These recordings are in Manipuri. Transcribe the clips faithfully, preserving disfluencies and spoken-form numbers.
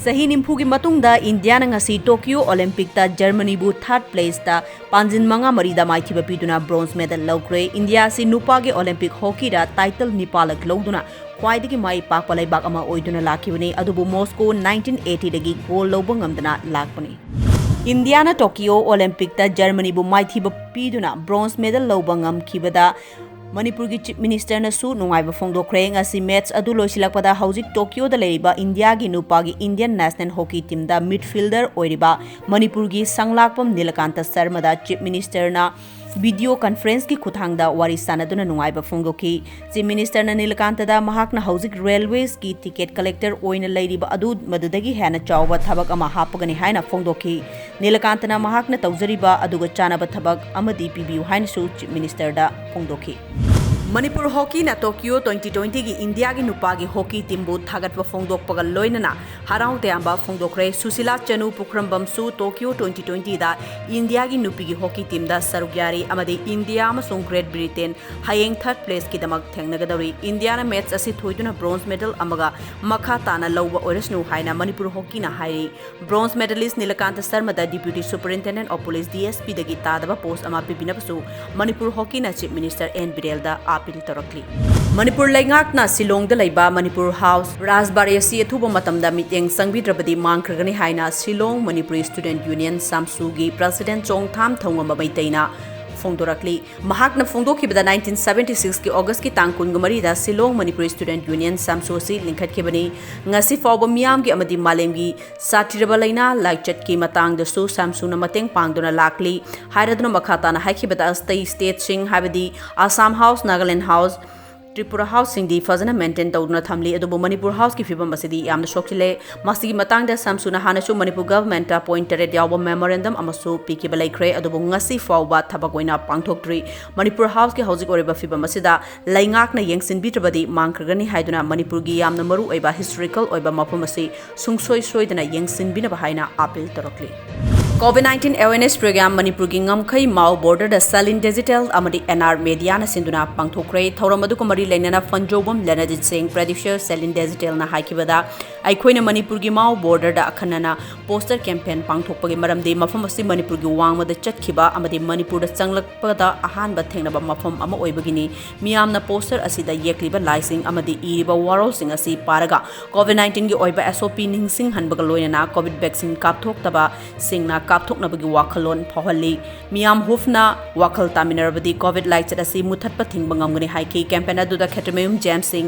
ꯆꯍꯤ ꯅꯤꯐꯨꯒꯤ ꯃꯇꯨꯡꯗ ꯏꯟꯗꯤꯌꯥꯅ ꯉꯁꯤ ꯇꯣꯀꯤꯌꯣ ꯑꯣꯂꯤꯝꯄꯤꯛꯇ ꯖꯔꯃꯅꯤꯕꯨ ꯊꯥꯔꯠ ꯄ꯭ꯂꯦꯁꯇ ꯄꯥꯟꯖꯤꯟ ꯃꯉꯥ ꯃꯔꯤꯗ ꯃꯥꯏꯊꯤꯕ ꯄꯤꯗꯨꯅ ꯕ꯭ꯔꯣꯟꯖ ꯃꯦꯗꯜ ꯂꯧꯈ꯭ꯔꯦ꯫ ꯏꯟꯗꯤꯌꯥ ꯑꯁꯤ ꯅꯨꯄꯥꯒꯤ ꯑꯣꯂꯤꯝꯄꯤꯛ ꯍꯣꯀꯤꯗ ꯇꯥꯏꯇꯜ ꯅꯤꯄꯥꯜꯂꯛ ꯂꯧꯗꯨꯅ ꯈ꯭ꯋꯥꯏꯗꯒꯤ ꯃꯥꯏ ꯄꯥꯛꯄ ꯂꯩꯕꯥꯛ ꯑꯃ ꯑꯣꯏꯗꯨꯅ ꯂꯥꯛꯈꯤꯕꯅꯤ, ꯑꯗꯨꯕꯨ ꯃꯣꯁꯀꯣ ꯅꯥꯏꯟꯇꯤꯟ ꯑꯩꯠꯇꯤꯗꯒꯤ ꯒꯣꯜ ꯂꯧꯕ ꯉꯝꯗꯅ ꯂꯥꯛꯄꯅꯤ꯫ ꯏꯟꯗꯤꯌꯥꯅ ꯇꯣꯀꯤꯌꯣ ꯑꯣꯂꯤꯝꯄꯤꯛꯇ ꯖꯔꯃꯅꯤꯕꯨ ꯃꯥꯏꯊꯤꯕ ꯄꯤꯗꯨꯅ ꯕ꯭ꯔꯣꯟꯖ ꯃꯦꯗꯜ ꯂꯧꯕ ꯉꯝꯈꯤꯕꯗ ꯃꯅꯤꯄꯨꯔꯒꯤ ꯆꯤꯐ ꯃꯤꯅꯤꯁꯇꯔꯅꯁꯨ ꯅꯨꯡꯉꯥꯏꯕ ꯐꯣꯡꯗꯣꯛꯈ꯭ꯔꯦ꯫ ꯉꯁꯤ ꯃꯦꯠꯆ ꯑꯗꯨ ꯂꯣꯏꯁꯤꯜꯂꯛꯄꯗ ꯍꯧꯖꯤꯛ ꯇꯣꯀꯤꯌꯣꯗ ꯂꯩꯔꯤꯕ ꯏꯟꯗꯤꯌꯥꯒꯤ ꯅꯨꯄꯥꯒꯤ ꯏꯟꯗꯤꯌꯟ ꯅꯦꯁꯅꯦꯜ ꯍꯣꯀꯤ ꯇꯤꯝꯗ ꯃꯤꯗꯐꯤꯜꯗꯔ ꯑꯣꯏꯔꯤꯕ ꯃꯅꯤꯄꯨꯔꯒꯤ ꯁꯪꯂꯥꯛꯄꯝ ꯅꯤꯂꯀꯥꯟꯇ ꯁꯔꯃꯗ ꯆꯤꯐ ꯃꯤꯅꯤꯁꯇꯔꯅ ꯚꯤꯗꯤꯑꯣ ꯀꯟꯐꯔꯦꯟꯁꯀꯤ ꯈꯨꯠꯊꯥꯡꯗ ꯋꯥꯔꯤ ꯁꯥꯟꯅꯗꯨꯅ ꯅꯨꯡꯉꯥꯏꯕ ꯐꯣꯡꯗꯣꯛꯈꯤ꯫ ꯆꯤꯐ ꯃꯤꯅꯤꯁꯇꯔꯅ ꯅꯤꯂꯀꯥꯟꯇꯗ ꯃꯍꯥꯛꯅ ꯍꯧꯖꯤꯛ ꯔꯦꯜꯋꯦꯁꯀꯤ ꯇꯤꯀꯦꯠ ꯀꯂꯦꯛꯇꯔ ꯑꯣꯏꯅ ꯂꯩꯔꯤꯕ ꯑꯗꯨ ꯃꯗꯨꯗꯒꯤ ꯍꯦꯟꯅ ꯆꯥꯎꯕ ꯊꯕꯛ ꯑꯃ ꯍꯥꯞꯄꯒꯅꯤ ꯍꯥꯏꯅ ꯐꯣꯡꯗꯣꯛꯈꯤ꯫ ꯅꯤꯂꯀꯥꯟꯇꯅ ꯃꯍꯥꯛꯅ ꯇꯧꯖꯔꯤꯕ ꯑꯗꯨꯒ ꯆꯥꯟꯅꯕ ꯊꯕꯛ ꯑꯃꯗꯤ ꯄꯤꯕꯤꯌꯨ ꯍꯥꯏꯅꯁꯨ ꯆꯤꯐ ꯃꯤꯅꯤꯁꯇꯔꯗ ꯐꯣꯡꯗꯣꯛꯈꯤ꯫ ꯃꯅꯤꯄꯨꯔ ꯍꯣꯀꯤꯅ ꯇꯣꯀꯤꯌꯣ ꯇ꯭ꯋꯦꯟꯇꯤ ꯇ꯭ꯋꯦꯟꯇꯤꯒꯤ ꯏꯟꯗꯤꯌꯥꯒꯤ ꯅꯨꯄꯥꯒꯤ ꯍꯣꯀꯤ ꯇꯤꯝꯕꯨ ꯊꯥꯒꯠꯄ ꯐꯣꯡꯗꯣꯛꯄꯒ ꯂꯣꯏꯅꯅ ꯍꯔꯥꯎ ꯇꯌꯥꯝꯕ ꯐꯣꯡꯗꯣꯛꯈ꯭ꯔꯦ꯫ ꯁꯨꯁꯤꯂꯥ ꯆꯅꯨ ꯄꯨꯈ꯭ꯔꯝꯕꯝꯁꯨ ꯇꯣꯀꯤꯌꯣ ꯇ꯭ꯋꯦꯟꯇꯤ ꯇ꯭ꯋꯦꯟꯇꯤꯗ ꯏꯟꯗꯤꯌꯥꯒꯤ ꯅꯨꯄꯤꯒꯤ ꯍꯣꯀꯤ ꯇꯤꯝꯗ ꯁꯔꯨꯛ ꯌꯥꯔꯤ ꯑꯃꯗꯤ ꯏꯟꯗꯤꯌꯥ ꯑꯃꯁꯨꯡ ꯒ꯭ꯔꯦꯠ ꯕ꯭ꯔꯤꯇꯦꯟ ꯍꯌꯦꯡ ꯊꯥꯔꯠ ꯄ꯭ꯂꯦꯁꯀꯤꯗꯃꯛ ꯊꯦꯡꯅꯒꯗꯧꯔꯤ꯫ ꯏꯟꯗꯤꯌꯥꯅ ꯃꯦꯠꯆ ꯑꯁꯤ ꯊꯣꯏꯗꯨꯅ ꯕ꯭ꯔꯣꯟꯖ ꯃꯦꯗꯜ ꯑꯃꯒ ꯃꯈꯥ ꯇꯥꯅ ꯂꯧꯕ ꯑꯣꯏꯔꯁꯅꯨ ꯍꯥꯏꯅ ꯃꯅꯤꯄꯨꯔ ꯍꯣꯀꯤꯅ ꯍꯥꯏꯔꯤ꯫ ꯕ꯭ꯔꯣꯟꯖ ꯃꯦꯗꯂꯤꯁ ꯅꯤꯂꯀꯥꯟꯇ ꯁꯔꯃꯗ Deputy Superintendent of Police, D S P ꯗꯒꯤ ꯇꯥꯗꯕ ꯄꯣꯁ ꯑꯃ ꯄꯤꯕꯤꯅꯕꯁꯨ ꯃꯅꯤꯄꯨꯔ ꯍꯣꯀꯤꯅ ꯆꯤꯐ ꯃꯤꯅꯤꯁꯇꯔ ꯑꯦꯟ ꯕꯤꯔꯦꯟꯗ ꯑꯥꯄꯤꯜ ꯇꯧꯔꯛꯂꯤ꯫ ꯃꯅꯤꯄꯨꯔ ꯂꯩꯉꯥꯛꯅ ꯁꯤꯂꯣꯡꯗ ꯂꯩꯕ ꯃꯅꯤꯄꯨꯔ ꯍꯥꯎꯁ ꯔꯥꯖꯕꯥꯔꯤ ꯑꯁꯤ ꯑꯊꯨꯕ ꯃꯇꯝꯗ ꯃꯤꯠꯌꯦꯡ ꯆꯪꯕꯤꯗ꯭ꯔꯕꯗꯤ ꯃꯥꯡꯈ꯭ꯔꯒꯅꯤ ꯍꯥꯏꯅ ꯁꯤꯂꯣꯡ ꯃꯅꯤꯄꯨꯔꯤ ꯁ꯭ꯇꯨꯗꯦꯟꯠ ꯌꯨꯅꯤꯌꯟ, ꯁꯥꯝꯁꯨꯒꯤ ꯄ꯭ꯔꯁꯤꯗꯦꯟꯠ ꯆꯣꯡꯊꯥꯝ ꯊꯧꯉꯝꯕ ꯃꯩꯇꯩꯅ ꯐꯣꯡꯗꯣꯔꯛꯂꯤ꯫ ꯃꯍꯥꯛꯅ ꯐꯣꯡꯗꯣꯛꯈꯤꯕꯗ, nineteen seventy six ꯀꯤ ꯑꯣꯒꯁꯀꯤ ꯇꯥꯡ ꯀꯨꯟꯃꯔꯤꯗ ꯁꯤꯂꯣꯡ ꯃꯅꯤꯄꯨꯔꯤ ꯁ꯭ꯇꯨꯗꯦꯟꯠ ꯌꯨꯅꯤꯌꯟ, ꯁꯥꯝꯁꯨ ꯑꯁꯤ ꯂꯤꯡꯈꯠꯈꯤꯕꯅꯤ꯫ ꯉꯁꯤ ꯐꯥꯎꯕ ꯃꯤꯌꯥꯝꯒꯤ ꯑꯃꯗꯤ ꯃꯥꯂꯦꯝꯒꯤ ꯁꯥꯊꯤꯔꯕ ꯂꯥꯏꯅꯥ ꯂꯥꯏꯆꯠꯀꯤ ꯃꯇꯥꯡꯗꯁꯨ ꯁꯥꯝꯁꯨꯅ ꯃꯇꯦꯡ ꯄꯥꯡꯗꯨꯅ ꯂꯥꯛꯂꯤ꯫ ꯍꯥꯏꯔꯗꯨꯅ ꯃꯈꯥ ꯇꯥꯅ ꯍꯥꯏꯈꯤꯕꯗ, ꯑꯇꯩ ꯁ꯭ꯇꯦꯠꯁꯤꯡ, ꯍꯥꯏꯕꯗꯤ ꯑꯁꯥꯝ ꯍꯥꯎꯁ, ꯅꯥꯒꯥꯂꯦꯟ ꯍꯥꯎꯁ, ꯇ꯭ꯔꯤꯄꯨꯔꯥ ꯍꯥꯎꯁꯁꯤꯡꯗꯤ ꯐꯖꯅ ꯃꯦꯟꯇꯦꯟ ꯇꯧꯗꯨꯅ ꯊꯝꯂꯤ, ꯑꯗꯨꯕꯨ ꯃꯅꯤꯄꯨꯔ ꯍꯥꯎꯁꯀꯤ ꯐꯤꯕꯝ ꯑꯁꯤꯗꯤ ꯌꯥꯝꯅ ꯁꯣꯛꯆꯤꯜꯂꯦ꯫ ꯃꯁꯤꯒꯤ ꯃꯇꯥꯡꯗ ꯁꯥꯝꯁꯨꯅ ꯍꯥꯟꯅꯁꯨ ꯃꯅꯤꯄꯨꯔ ꯒꯚꯔꯟꯃꯦꯟꯠꯇ ꯄꯣꯏꯟꯠ ꯇꯔꯦꯠ ꯌꯥꯎꯕ ꯃꯦꯃꯣꯔꯦꯟꯗꯝ ꯑꯃꯁꯨ ꯄꯤꯈꯤꯕ ꯂꯩꯈ꯭ꯔꯦ, ꯑꯗꯨꯕꯨ ꯉꯁꯤ ꯐꯥꯎꯕ ꯊꯕꯛ ꯑꯣꯏꯅ ꯄꯥꯡꯊꯣꯛꯇ꯭ꯔꯤ꯫ ꯃꯅꯤꯄꯨꯔ ꯍꯥꯎꯁꯀꯤ ꯍꯧꯖꯤꯛ ꯑꯣꯏꯔꯤꯕ ꯐꯤꯕꯝ ꯑꯁꯤꯗ ꯂꯩꯉꯥꯛꯅ ꯌꯦꯡꯁꯤꯟꯕꯤꯗ꯭ꯔꯕꯗꯤ ꯃꯥꯡꯈ꯭ꯔꯒꯅꯤ ꯍꯥꯏꯗꯨꯅ ꯃꯅꯤꯄꯨꯔꯒꯤ ꯌꯥꯝꯅ ꯃꯔꯨ ꯑꯣꯏꯕ ꯍꯤꯁꯇꯣꯔꯤꯀꯦꯜ ꯑꯣꯏꯕ ꯃꯐꯝ ꯑꯁꯤ ꯁꯨꯡꯁꯣꯏ ꯁꯣꯏꯗꯅ ꯌꯦꯡꯁꯤꯟꯕꯤꯅꯕ ꯍꯥꯏꯅ ꯑꯥꯄꯤꯜ ꯇꯧꯔꯛꯂꯤ꯫ COVID nineteen awareness program ꯃꯅꯤꯄꯨꯔꯒꯤ ꯉꯝꯈꯩ ꯃꯥꯎ ꯕꯣꯔꯗꯔꯗ ꯁꯦꯂꯤꯟ ꯗꯤꯖꯤꯇꯦꯜ ꯑꯃꯗꯤ ꯑꯦꯟ ꯑꯥꯔ ꯃꯦꯗꯤꯌꯥꯅ ꯁꯤꯟꯗꯨꯅ ꯄꯥꯡꯊꯣꯛꯈ꯭ꯔꯦ꯫ ꯊꯧꯔꯝ ꯑꯗꯨꯒ ꯃꯔꯤ ꯂꯩꯅꯅ ꯐꯟꯖꯧꯕꯝ ꯂꯦꯅꯖꯤꯠ ꯁꯤꯡ, ꯄ꯭ꯔꯗ꯭ꯌꯨꯁꯔ ꯁꯦꯂꯤꯟ ꯗꯤꯖꯤꯇꯦꯜꯅ ꯍꯥꯏꯈꯤꯕꯗ, ꯑꯩꯈꯣꯏꯅ ꯃꯅꯤꯄꯨꯔꯒꯤ ꯃꯥꯎ borderꯗ ꯑꯈꯟꯅꯅ poster campaign ꯄꯥꯡꯊꯣꯛꯄꯒꯤ ꯃꯔꯝꯗꯤ ꯃꯐꯝ ꯑꯁꯤ ꯃꯅꯤꯄꯨꯔꯒꯤ ꯋꯥꯡꯃꯗ ꯆꯠꯈꯤꯕ ꯑꯃꯗꯤ ꯃꯅꯤꯄꯨꯔꯗ ꯆꯪꯂꯛꯄꯗ ꯑꯍꯥꯟꯕ ꯊꯦꯡꯅꯕ ꯃꯐꯝ ꯑꯃ ꯑꯣꯏꯕꯒꯤꯅꯤ꯫ ꯃꯤꯌꯥꯝꯅ poster ꯑꯁꯤꯗ ꯌꯦꯛꯂꯤꯕ ꯂꯥꯏꯁꯤꯡ ꯑꯃꯗꯤ ꯏꯔꯤꯕ ꯋꯥꯔꯣꯜꯁꯤꯡ ꯑꯁꯤ ꯄꯥꯔꯒ COVID nineteenꯒꯤ ꯑꯣꯏꯕ SOP ꯅꯤꯡꯁꯤꯡꯍꯟꯕꯒ ꯂꯣꯏꯅꯅ COVID vaccine ꯀꯥꯞꯊꯣꯛꯇꯕꯁꯤꯡꯅ ꯀꯥꯞꯊꯣꯛꯅꯕꯒꯤ ꯋꯥꯈꯜꯂꯣꯟ ꯐꯥꯎꯍꯜꯂꯤ꯫ ꯃꯤꯌꯥꯝ ꯍꯨꯞꯅ ꯋꯥꯈꯜ ꯇꯥꯃꯤꯟꯅꯔꯕꯗꯤ COVID ꯂꯥꯏꯆꯠ ꯑꯁꯤ ꯃꯨꯊꯠꯄ ꯊꯤꯡꯕ ꯉꯝꯒꯅꯤ ꯍꯥꯏꯈꯤ꯫ Campaign ꯑꯗꯨꯗ ꯈꯦꯇ꯭ꯔꯤꯃꯌꯨꯝ ꯖꯦꯝꯁꯤꯡ,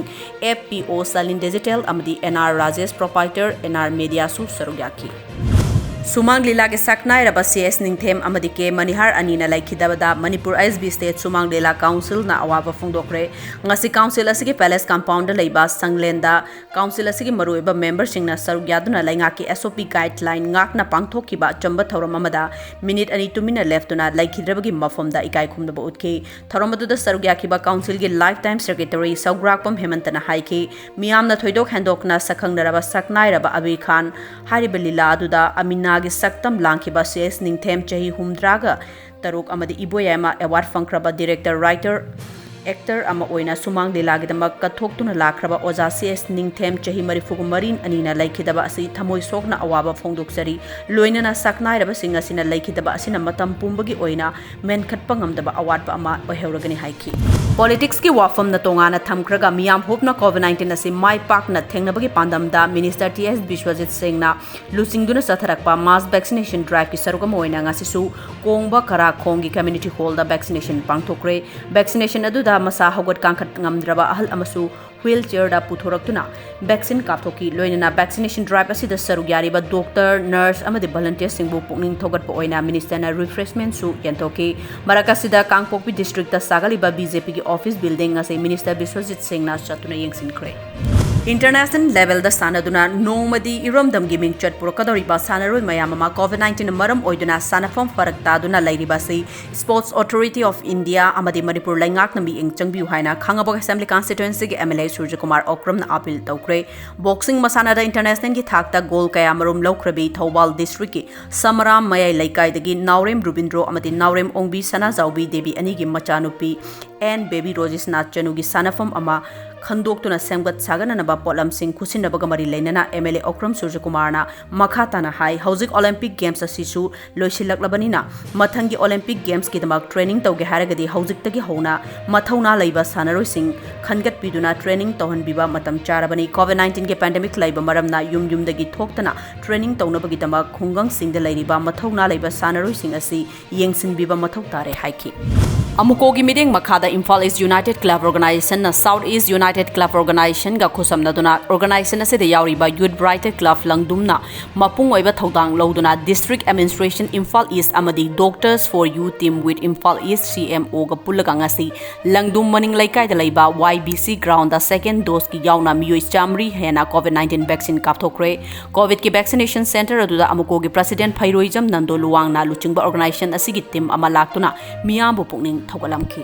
FPO Salin Digital ꯑꯃꯗꯤ NR Rajesh, proprietor NR Mediaꯁꯨ ꯁꯔꯨꯛ ꯌꯥꯈꯤ꯫ ꯁꯨꯃꯥꯡ ꯂꯤꯂꯥꯒꯤ ꯁꯛꯅꯥꯏꯔꯕ CS ꯅꯤꯡꯊꯦꯝ ꯑꯃꯗꯤ K ꯃꯅꯤꯍꯥꯔ ꯑꯅꯤꯅ ꯂꯩꯈꯤꯗꯕꯗ ꯃꯅꯤꯄꯨꯔ SB State ꯁꯨꯃꯥꯡ ꯂꯤꯂꯥ Councilꯅ ꯑꯋꯥꯕ ꯐꯣꯡꯗꯣꯛꯈ꯭ꯔꯦ꯫ ꯉꯁꯤ Council ꯑꯁꯤꯒꯤ Palace Compoundꯗ ꯂꯩꯕ ꯁꯪꯂꯦꯟꯗ Council ꯑꯁꯤꯒꯤ ꯃꯔꯨꯑꯣꯏꯕ memberꯁꯤꯡꯅ ꯁꯔꯨꯛ ꯌꯥꯗꯨꯅ ꯂꯩꯉꯥꯛꯀꯤ SOP guideline ꯉꯥꯛꯅ ꯄꯥꯡꯊꯣꯛꯈꯤꯕ ꯑꯆꯝꯕ ꯊꯧꯔꯝ ꯑꯃꯗ minute ꯑꯅꯤ ꯇꯨꯃꯤꯟꯅ ꯂꯦꯞꯇꯨꯅ ꯂꯩꯈꯤꯗ꯭ꯔꯕꯒꯤ ꯃꯐꯝꯗ ꯏꯀꯥꯏ ꯈꯨꯝꯅꯕ ꯎꯠꯈꯤ꯫ ꯊꯧꯔꯝ ꯑꯗꯨꯗ ꯁꯔꯨꯛ ꯌꯥꯈꯤꯕ Councilꯒꯤ Lifetime Secretary ꯁꯧꯒ꯭ꯔꯥꯛꯄꯝ ꯍꯦꯃꯟꯇꯅ ꯍꯥꯏꯈꯤ, ꯃꯤꯌꯥꯝꯅ ꯊꯣꯏꯗꯣꯛ ꯍꯦꯟꯗꯣꯛꯅ ꯁꯛꯈꯪꯅꯔꯕ ꯁꯛꯅꯥꯏꯔꯕ ꯑꯕꯤꯔ ꯈꯥꯟ ꯍꯥꯏꯔꯤꯕ ꯂꯤꯂꯥ ꯑꯗꯨꯗ ꯑꯃꯤꯅꯥꯒꯤ ꯁꯛꯇꯝ ꯂꯥꯡꯈꯤꯕ CS ꯅꯤꯡꯊꯦꯝ ꯆꯍꯤ ꯍꯨꯝꯗ꯭ꯔꯥꯒ ꯇꯔꯨꯛ ꯑꯃꯗꯤ ꯏꯕꯣꯌꯥꯏꯃ award ꯐꯪꯈ꯭ꯔꯕ director, writer, actor ꯑꯃ ꯑꯣꯏꯅ ꯁꯨꯃꯥꯡ ꯂꯤꯂꯥꯒꯤꯗꯃꯛ ꯀꯠꯊꯣꯛꯇꯨꯅ ꯂꯥꯛꯈ꯭ꯔꯕ ꯑꯣꯖꯥ CS ꯅꯤꯡꯊꯦꯝ ꯆꯍꯤ ꯃꯔꯤꯐꯨꯒ ꯃꯔꯤ ꯑꯅꯤꯅ ꯂꯩꯈꯤꯗꯕ ꯑꯁꯤ ꯊꯃꯣꯏ ꯁꯣꯛꯅ ꯑꯋꯥꯕ ꯐꯣꯡꯗꯣꯛꯆꯔꯤ꯫ ꯂꯣꯏꯅꯅ ꯁꯛꯅꯥꯏꯔꯕꯁꯤꯡ ꯑꯁꯤꯅ ꯂꯩꯈꯤꯗꯕ ꯑꯁꯤꯅ ꯃꯇꯝ ꯄꯨꯝꯕꯒꯤ ꯑꯣꯏꯅ ꯃꯦꯟꯈꯠꯄ ꯉꯝꯗꯕ ꯑꯋꯥꯠꯄ ꯑꯃ ꯑꯣꯏꯍꯧꯔꯒꯅꯤ ꯍꯥꯏꯈꯤ꯫ Politicsꯀꯤ ꯋꯥꯐꯝꯅ ꯇꯣꯉꯥꯟꯅ ꯊꯝꯈ꯭ꯔꯒ ꯃꯤꯌꯥꯝ ꯍꯨꯞꯅ COVID nineteen ꯑꯁꯤ ꯃꯥꯏ ꯄꯥꯛꯅ ꯊꯦꯡꯅꯕꯒꯤ ꯄꯥꯟꯗꯝꯗ Minister TS ꯕꯤꯁ꯭ꯋꯖꯤꯠ ꯁꯤꯡꯅ ꯂꯨꯆꯤꯡꯗꯨꯅ ꯆꯠꯊꯔꯛꯄ mass vaccination driveꯀꯤ ꯁꯔꯨꯛ ꯑꯃ ꯑꯣꯏꯅ ꯉꯁꯤꯁꯨ ꯀꯣꯡꯕ ꯀꯔꯥꯈꯣꯡꯒꯤ community hallꯗ vaccination ꯄꯥꯡꯊꯣꯛꯈ꯭ꯔꯦ꯫ Vaccination ꯑꯗꯨꯗ ꯃꯁꯥ ꯍꯧꯒꯠ ꯀꯥꯡꯈꯠ ꯉꯝꯗ꯭ꯔꯕ ꯑꯍꯜ ꯑꯃꯁꯨ wheelchairꯗ ꯄꯨꯊꯣꯔꯛꯇꯨꯅ vaccine ꯀꯥꯞꯊꯣꯛꯈꯤ꯫ ꯂꯣꯏꯅꯅ vaccination drive ꯑꯁꯤꯗ ꯁꯔꯨꯛ ꯌꯥꯔꯤꯕ doctor, nurse ꯑꯃꯗꯤ volunteerꯁꯤꯡꯕꯨ ꯄꯨꯛꯅꯤꯡ ꯊꯧꯒꯠꯄ ꯑꯣꯏꯅ ministerꯅ refreshmentꯁꯨ ꯌꯦꯟꯊꯣꯛꯈꯤ꯫ ꯃꯔꯛ ꯑꯁꯤꯗ ꯀꯥꯡꯄꯣꯛꯄꯤ districtꯇ ꯁꯥꯒꯠꯂꯤꯕ BJPꯒꯤ office building ꯑꯁꯤ Minister ꯕꯤꯁ꯭ꯋꯖꯤꯠ ꯁꯤꯡꯅ ꯆꯠꯇꯨꯅ ꯌꯦꯡꯁꯤꯟꯈ꯭ꯔꯦ꯫ International levelꯗ ꯁꯥꯟꯅꯗꯨꯅ ꯅꯣꯡꯃꯗꯤ ꯏꯔꯝꯗꯝꯒꯤ ꯃꯤꯡꯆꯠ ꯄꯨꯔꯛꯀꯗꯧꯔꯤꯕ ꯁꯥꯟꯅꯔꯣꯏ ꯃꯌꯥꯝ ꯑꯃ COVID nineteen ꯃꯔꯝ ꯑꯣꯏꯗꯨꯅ ꯁꯥꯟꯅꯐꯝ ꯐꯔꯛ ꯇꯥꯗꯨꯅ ꯂꯩꯔꯤꯕ ꯑꯁꯤ Sports Authority of India ꯑꯃꯗꯤ ꯃꯅꯤꯄꯨꯔ ꯂꯩꯉꯥꯛꯅ ꯃꯤꯠꯌꯦꯡ ꯆꯪꯕꯤꯌꯨ ꯍꯥꯏꯅ ꯈꯥꯡꯉꯕꯣꯛ Assembly Constituencyꯒꯤ MLA ꯁꯨꯔꯖꯀꯨꯃꯥꯔ ꯑꯣꯀ꯭ꯔꯝꯅ appeal ꯇꯧꯈ꯭ꯔꯦ꯫ Boxing ꯃꯁꯥꯟꯅꯗ internationalꯒꯤ ꯊꯥꯛꯇ gold ꯀꯌꯥ ꯃꯔꯨꯝ ꯂꯧꯈ꯭ꯔꯕꯤ ꯊꯧꯕꯥꯜ districtꯀꯤ ꯁꯃꯔꯥꯝ ꯃꯌꯥꯏ ꯂꯩꯀꯥꯏꯗꯒꯤ ꯅꯥꯎꯔꯦꯝ ꯔꯨꯕꯤꯟꯗ꯭ꯔꯣ ꯑꯃꯗꯤ ꯅꯥꯎꯔꯦꯝ ꯑꯣꯡꯕꯤ ꯁꯅꯥꯖꯥꯎꯕꯤ ꯗꯦꯕꯤ ꯑꯅꯤꯒꯤ ꯃꯆꯥꯅꯨꯄꯤ ꯑꯦꯟ ꯕꯦꯕꯤ ꯔꯣꯖꯦꯁ ꯅꯥꯠ ꯆꯅꯨꯒꯤ ꯁꯥꯟꯅꯐꯝ ꯑꯃ ꯈꯟꯗꯣꯛꯇꯨꯅ ꯁꯦꯝꯒꯠ ꯁꯥꯒꯠꯅꯅꯕ ꯄꯣꯠꯂꯝꯁꯤꯡ ꯈꯨꯠꯁꯤꯟꯅꯕꯒ ꯃꯔꯤ ꯂꯩꯅꯅ ꯑꯦꯝ ꯑꯦꯜ ꯑꯦ ꯑꯣꯀ꯭ꯔꯝ ꯁꯨꯔꯖꯀꯨꯃꯥꯔꯅ ꯃꯈꯥ ꯇꯥꯅ ꯍꯥꯏ, ꯍꯧꯖꯤꯛ ꯑꯣꯂꯤꯝꯄꯤꯛ ꯒꯦꯝꯁ ꯑꯁꯤꯁꯨ ꯂꯣꯏꯁꯤꯜꯂꯛꯂꯕꯅꯤꯅ ꯃꯊꯪꯒꯤ ꯑꯣꯂꯤꯝꯄꯤꯛ ꯒꯦꯝꯁꯀꯤꯗꯃꯛ ꯇ꯭ꯔꯦꯅꯤꯡ ꯇꯧꯒꯦ ꯍꯥꯏꯔꯒꯗꯤ ꯍꯧꯖꯤꯛꯇꯒꯤ ꯍꯧꯅ ꯃꯊꯧꯅꯥ ꯂꯩꯕ ꯁꯥꯟꯅꯔꯣꯏꯁꯤꯡ ꯈꯟꯒꯠꯄꯤꯗꯨꯅ ꯇ꯭ꯔꯦꯅꯤꯡ ꯇꯧꯍꯟꯕꯤꯕ ꯃꯇꯝ ꯆꯥꯔꯕꯅꯤ꯫ ꯀꯣꯚꯤꯗ ꯅꯥꯏꯟꯇꯤꯟꯒꯤ ꯄꯦꯟꯗꯦꯃꯤꯛ ꯂꯩꯕ ꯃꯔꯝꯅ ꯌꯨꯝ ꯌꯨꯝꯗꯒꯤ ꯊꯣꯛꯇꯅ ꯇ꯭ꯔꯦꯅꯤꯡ ꯇꯧꯅꯕꯒꯤꯗꯃꯛ ꯈꯨꯡꯒꯪꯁꯤꯡꯗ ꯂꯩꯔꯤꯕ ꯃꯊꯧꯅꯥ ꯂꯩꯕ ꯁꯥꯟꯅꯔꯣꯏꯁꯤꯡ ꯑꯁꯤ ꯌꯦꯡꯁꯤꯟꯕꯤꯕ ꯃꯊꯧ ꯇꯥꯔꯦ ꯍꯥꯏꯈꯤ꯫ ꯑꯃꯨꯀꯣꯒꯤ ꯃꯤꯠꯌꯦꯡ ꯃꯈꯥꯗ ꯏꯝꯐꯥꯜ ꯏꯁ ꯌꯨꯅꯥꯏꯇꯦꯗ ꯀ꯭ꯂꯕ ꯑꯣꯔꯒꯅꯥꯏꯖꯦꯁꯟꯅ ꯁꯥꯎꯠ ꯏꯁ ꯌꯨꯅꯥꯏꯇꯦꯗ ꯀ꯭ꯂꯕ ꯑꯣꯔꯒꯅꯥꯏꯖꯦꯁꯟꯒ ꯈꯨꯠꯁꯝꯅꯗꯨꯅ ꯑꯣꯔꯒꯅꯥꯏꯖꯦꯁꯟ ꯑꯁꯤꯗ ꯌꯥꯎꯔꯤꯕ ꯌꯨꯠ ꯕ꯭ꯔꯥꯏꯇꯔ ꯀ꯭ꯂꯕ ꯂꯪꯗꯨꯝꯅ ꯃꯄꯨꯡ ꯑꯣꯏꯕ ꯊꯧꯗꯥꯡ ꯂꯧꯗꯨꯅ ꯗꯤꯁꯇ꯭ꯔꯤꯛ ꯑꯦꯗꯃꯤꯅꯤꯁꯇ꯭ꯔꯦꯁꯟ ꯏꯝꯐꯥꯜ ꯏꯁ ꯑꯃꯗꯤ Doctors for You Team with Imphal East, ꯁꯤ ꯑꯦꯝ ꯑꯣꯒ ꯄꯨꯜꯂꯒ ꯉꯁꯤ ꯂꯪꯗꯨꯝ ꯃꯅꯤꯡ ꯂꯩꯀꯥꯏꯗ ꯂꯩꯕ ꯋꯥꯏ ꯕꯤ ꯁꯤ ꯒ꯭ꯔꯥꯎꯟꯗ ꯁꯦꯀꯦꯟ ꯗꯣꯁꯀꯤ ꯌꯥꯎꯅ ꯃꯤꯑꯣꯏ ꯆꯥꯃꯔꯤ ꯍꯦꯟꯅ ꯀꯣꯚꯤꯗ ꯅꯥꯏꯟꯇꯤꯟ ꯚꯦꯛꯁꯤꯟ ꯀꯥꯞꯊꯣꯛꯈ꯭ꯔꯦ꯫ ꯀꯣꯚꯤꯗꯀꯤ ꯚꯦꯛꯁꯤꯅꯦꯁꯟ ꯁꯦꯟꯇꯔ ꯑꯗꯨꯗ ꯑꯃꯨꯀꯣꯒꯤ ꯄ꯭ꯔꯁꯤꯗꯦꯟ ꯐꯩꯔꯣꯏꯖꯝ ꯅꯟꯗꯣ ꯂꯨꯋꯥꯡꯅ ꯂꯨꯆꯤꯡꯕ ꯑꯣꯔꯒꯅꯥꯏꯖꯦꯁꯟ ꯑꯁꯤꯒꯤ ꯇꯤꯝ ꯑꯃ ꯂꯥꯛꯇꯨꯅ ꯃꯤꯌꯥꯝꯕꯨ ꯄꯨꯛꯅꯤꯡ ꯊꯧꯒꯠꯂꯝꯈꯤ꯫